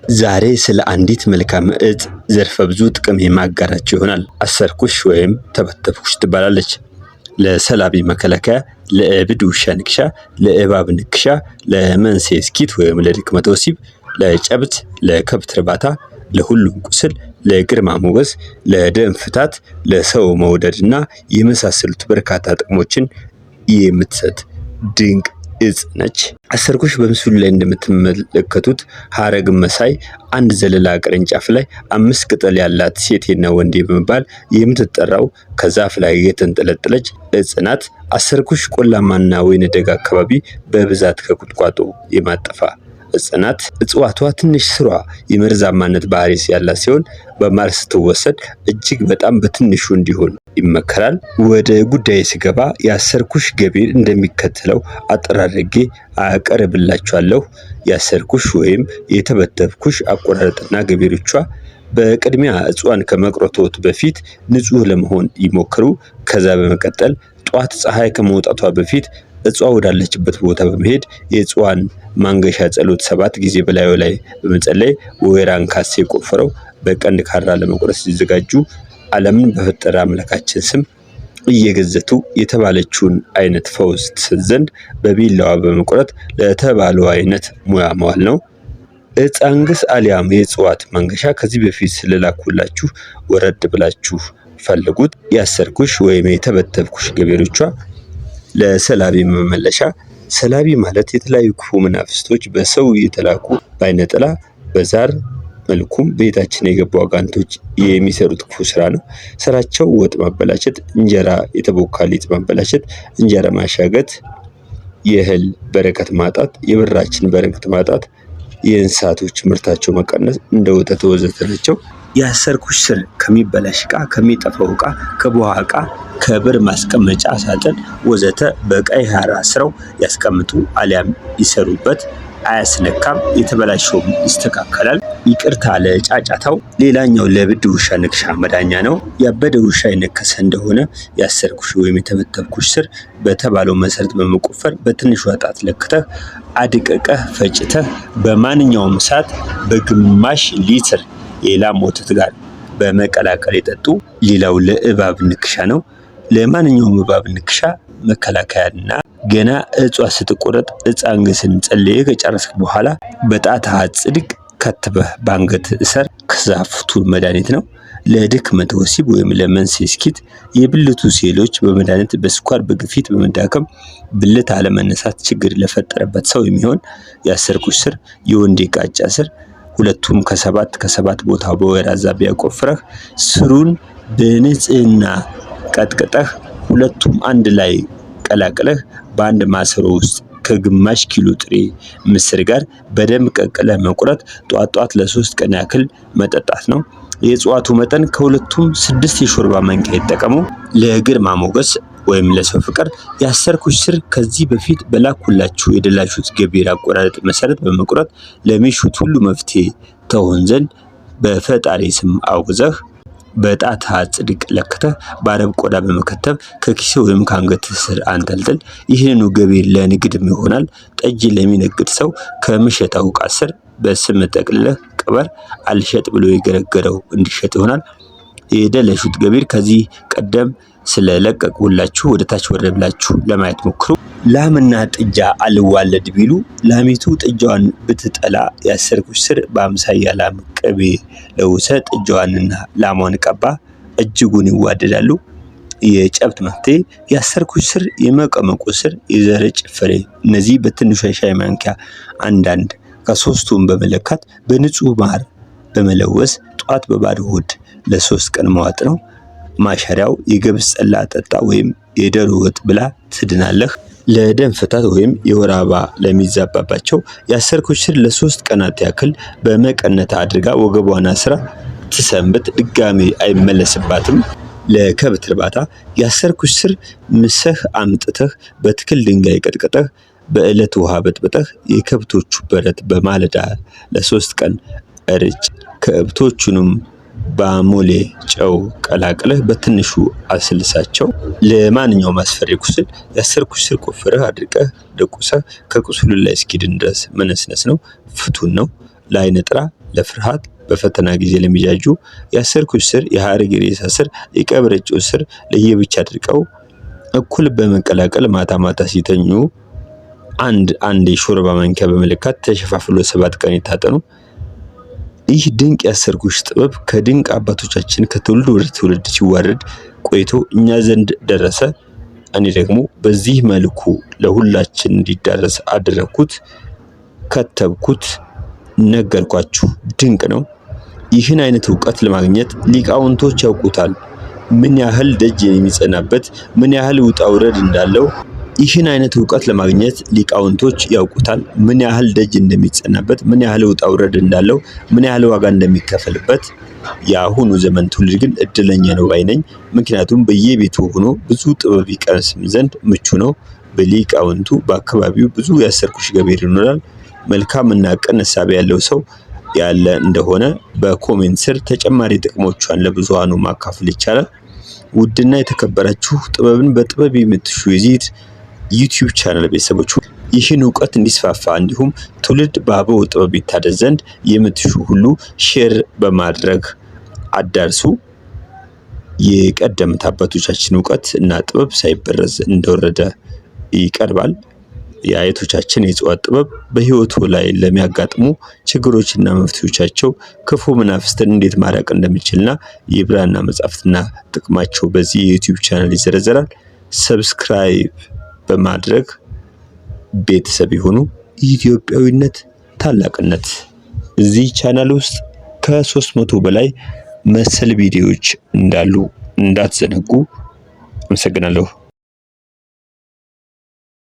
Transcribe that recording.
ዛሬ ስለ አንዲት መልካም እጽ ዘርፈ ብዙ ጥቅም የማጋራችሁ ይሆናል። አሰርኩሽ ወይም ተበተብኩሽ ትባላለች። ለሰላቢ መከላከያ፣ ለእብድ ውሻ ንክሻ፣ ለእባብ ንክሻ፣ ለመንስኤ ስኪት ወይም ለድክመተ ወሲብ፣ ለጨብት፣ ለከብት እርባታ፣ ለሁሉም ቁስል፣ ለግርማ ሞገስ፣ ለደም ፍታት፣ ለሰው መውደድና የመሳሰሉት በርካታ ጥቅሞችን የምትሰጥ ድንቅ እጽ ነች። አሰርኩሽ በምስሉ ላይ እንደምትመለከቱት ሀረግ መሳይ አንድ ዘለላ ቅርንጫፍ ላይ አምስት ቅጠል ያላት ሴቴና ወንዴ በመባል የምትጠራው ከዛፍ ላይ የተንጠለጠለች እጽ ናት። አሰርኩሽ ቆላማና ወይነ ደጋ አካባቢ በብዛት ከቁጥቋጦ የማጠፋ እጽ ናት። እጽዋቷ ትንሽ ስሯ የመርዛማነት ባህሪ ያላት ሲሆን በማር ስትወሰድ እጅግ በጣም በትንሹ እንዲሆን ይመከራል። ወደ ጉዳይ ስገባ የአሰርኩሽ ገቢር እንደሚከተለው አጠር አድርጌ አቀርብላችኋለሁ። የአሰርኩሽ ወይም የተበተብኩሽ አቆራረጥና ገቢሮቿ በቅድሚያ እጽዋን ከመቁረጥዎት በፊት ንጹህ ለመሆን ይሞክሩ። ከዛ በመቀጠል ጧት ፀሐይ ከመውጣቷ በፊት እጿ ወዳለችበት ቦታ በመሄድ የእጽዋን ማንገሻ ጸሎት 7 ጊዜ በላዩ ላይ በመጸለይ ወይራን ካሴ ቆፍረው በቀንድ ካራ ለመቁረጥ ሲዘጋጁ ዓለምን በፈጠረ አምላካችን ስም እየገዘቱ የተባለችውን አይነት ፈውስ ትሰጥ ዘንድ በቢላዋ በመቁረጥ ለተባለው አይነት ሙያ መዋል ነው። ዕፀ አንግስ አሊያም የእጽዋት ማንገሻ ከዚህ በፊት ስለላኩላችሁ ወረድ ብላችሁ ፈልጉት። ያሰርኩሽ ወይም የተበተብኩሽ ገበሬዎቿ ለሰላቢ መመለሻ። ሰላቢ ማለት የተለያዩ ክፉ መናፍስቶች በሰው የተላኩ በአይነ ጥላ በዛር መልኩም ቤታችን የገቡ አጋንንቶች የሚሰሩት ክፉ ስራ ነው። ስራቸው ወጥ ማበላሸት፣ እንጀራ የተቦካ ሊጥ ማበላሸት፣ እንጀራ ማሻገት፣ የእህል በረከት ማጣት፣ የብራችን በረከት ማጣት፣ የእንስሳቶች ምርታቸው መቀነስ እንደ ወተት ወዘተ ናቸው። ያሰርኩሽ ስር ከሚበላሽ እቃ፣ ከሚጠፋው እቃ፣ ከቡሃ እቃ፣ ከብር ማስቀመጫ ሳጥን ወዘተ በቀይ ሐር አስረው ያስቀምጡ አሊያም ይሰሩበት። አያስነካም፣ የተበላሸውም ይስተካከላል። ይቅርታ ለጫጫታው። ሌላኛው ለብድ ውሻ ንክሻ መዳኛ ነው። ያበደ ውሻ የነከሰ እንደሆነ ያሰርኩሽ ወይም የተበተብኩሽ ስር በተባለው መሰረት በመቆፈር በትንሿ ጣት ለክተህ አድቅቀህ ፈጭተህ በማንኛውም ሰዓት በግማሽ ሊትር የላም ወተት ጋር በመቀላቀል የጠጡ። ሌላው ለእባብ ንክሻ ነው። ለማንኛውም እባብ ንክሻ መከላከያና ገና እጿ ስትቆረጥ ዕፀ አንግስን ጸልየ ከጨረስክ በኋላ በጣት ጽድቅ ከትበህ ባንገት እሰር። ከዛ ፍቱን መድኃኒት ነው። ለድክመተ ወሲብ ወይም ለመንስኤ ስኪት የብልቱ ሴሎች በመድኃኒት በስኳር በግፊት በመዳከም ብልት አለመነሳት ችግር ለፈጠረበት ሰው የሚሆን የአሰርኩሽ ስር፣ የወንዴ ቃጫ ስር ሁለቱም ከሰባት ከሰባት ቦታ በወይራ ዛቢያ ቆፍረህ ስሩን በንጽህና ቀጥቅጠህ ሁለቱም አንድ ላይ ቀላቅለህ በአንድ ማሰሮ ውስጥ ከግማሽ ኪሎ ጥሬ ምስር ጋር በደንብ ቀቅለህ መቁረጥ ጧት ጧት ለ3 ቀን ያክል መጠጣት ነው። የእጽዋቱ መጠን ከሁለቱም 6 የሾርባ ማንኪያ ይጠቀሙ። ለግርማ ሞገስ ወይም ለሰው ፍቅር ያሰርኩሽ ስር ከዚህ በፊት በላኩላችሁ የደላሹት ገቢር አቆራረጥ መሰረት በመቁረጥ ለሚሹት ሁሉ መፍትሄ ተሆን ዘንድ በፈጣሪ ስም አውግዘህ በጣት ጽድቅ ለክተህ በአረብ ቆዳ በመከተብ ከኪስ ወይም ከአንገት ስር አንጠልጥል። ይህንኑ ገቢር ለንግድም ይሆናል። ጠጅ ለሚነግድ ሰው ከምሸታው ዕቃ ስር በስም ጠቅልለህ ቅበር። አልሸጥ ብሎ የገረገረው እንዲሸጥ ይሆናል። የደለሹት ገቢር ከዚህ ቀደም ስለለቀቅሁላችሁ ወደ ታች ወረድ ብላችሁ ለማየት ሞክሩ። ላምና ጥጃ አልዋለድ ቢሉ ላሚቱ ጥጃዋን ብትጠላ ያሰርኩሽ ስር በአምሳያ ላም ቅቤ ለውሰ ጥጃዋንና ላሟን ቀባ፣ እጅጉን ይዋደዳሉ። የጨብት መፍትሄ ያሰርኩሽ ስር፣ የመቀመቁ ስር፣ የዘረጭ ፍሬ እነዚህ በትንሿ የሻይ ማንኪያ አንዳንድ ከሶስቱም በመለካት በንጹህ ማር በመለወስ ጧት በባዶ ሆድ ለ3 ቀን መዋጥ ነው። ማሸሪያው የገብስ ጠላ ጠጣ ወይም የደሮ ወጥ ብላ ትድናለህ። ለደም ፍታት ወይም የወር አበባ ለሚዛባባቸው ያሰርኩሽ ስር ለ3 ቀናት ያክል በመቀነት አድርጋ ወገቧን አስራ ትሰንብት፣ ድጋሚ አይመለስባትም። ለከብት እርባታ ያሰርኩሽ ስር ምሰህ አምጥተህ በትክል ድንጋይ ቀጥቅጠህ በዕለት ውሃ በጥብጠህ የከብቶቹ በረት በማለዳ ለ3 ቀን እርጭ። ከብቶቹንም በአሞሌ ጨው ቀላቅለህ በትንሹ አስልሳቸው። ለማንኛውም አስፈሪ ቁስል ያሰርኩሽ ስር ቆፍረህ አድርቀህ ደቁሰህ ከቁስሉ ላይ እስኪድን ድረስ መነስነስ ነው። ፍቱን ነው። ለአይነ ጥላ ለፍርሃት በፈተና ጊዜ ለሚጃጁ የአሰርኩሽ ስር፣ የሀረጌሬሳ ስር፣ የቀብረጮ ስር ለየብቻ አድርቀው እኩል በመቀላቀል ማታ ማታ ሲተኙ አንድ አንድ የሾርባ ማንኪያ በመለካት ተሸፋፍሎ 7 ቀን ይታጠኑ። ይህ ድንቅ የአሰርኩሽ ጥበብ ከድንቅ አባቶቻችን ከትውልድ ወደ ትውልድ ሲዋረድ ቆይቶ እኛ ዘንድ ደረሰ። እኔ ደግሞ በዚህ መልኩ ለሁላችን እንዲዳረስ አደረግኩት፣ ከተብኩት፣ ነገርኳችሁ። ድንቅ ነው። ይህን አይነት እውቀት ለማግኘት ሊቃውንቶች ያውቁታል። ምን ያህል ደጅ የሚጸናበት፣ ምን ያህል ውጣ ውረድ እንዳለው። ይህን አይነት እውቀት ለማግኘት ሊቃውንቶች ያውቁታል። ምን ያህል ደጅ እንደሚጸናበት፣ ምን ያህል ውጣ ውረድ እንዳለው፣ ምን ያህል ዋጋ እንደሚከፈልበት። የአሁኑ ዘመን ትውልድ ግን እድለኛ ነው ባይ ነኝ። ምክንያቱም በየቤቱ ሆኖ ብዙ ጥበብ ይቀስም ዘንድ ምቹ ነው። በሊቃውንቱ በአካባቢው ብዙ ያሰርኩሽ ገቢር ይኖራል። መልካምና ቅን እሳቤ ያለው ሰው ያለ እንደሆነ በ comment ስር ተጨማሪ ጥቅሞቿን ለብዙሃኑ ማካፈል ይቻላል። ውድና የተከበራችሁ ጥበብን በጥበብ የምትሹ የዚህ YouTube channel ቤተሰቦች፣ ይህን እውቀት እንዲስፋፋ እንዲሁም ትውልድ በአበው ጥበብ ይታደስ ዘንድ የምትሹ ሁሉ share በማድረግ አዳርሱ። የቀደምት አባቶቻችን እውቀት እና ጥበብ ሳይበረዝ እንደወረደ ይቀርባል። የአያቶቻችን የእጽዋት ጥበብ በህይወቱ ላይ ለሚያጋጥሙ ችግሮችና መፍትሄዎቻቸው፣ ክፉ መናፍስትን እንዴት ማራቅ እንደሚችልና የብራና መጻሕፍትና ጥቅማቸው በዚህ የ YouTube channel ይዘረዘራል። Subscribe በማድረግ ቤተሰብ ይሁኑ። ኢትዮጵያዊነት ታላቅነት። እዚህ ቻናል ውስጥ ከ300 በላይ መሰል ቪዲዮዎች እንዳሉ እንዳትዘነጉ። አመሰግናለሁ።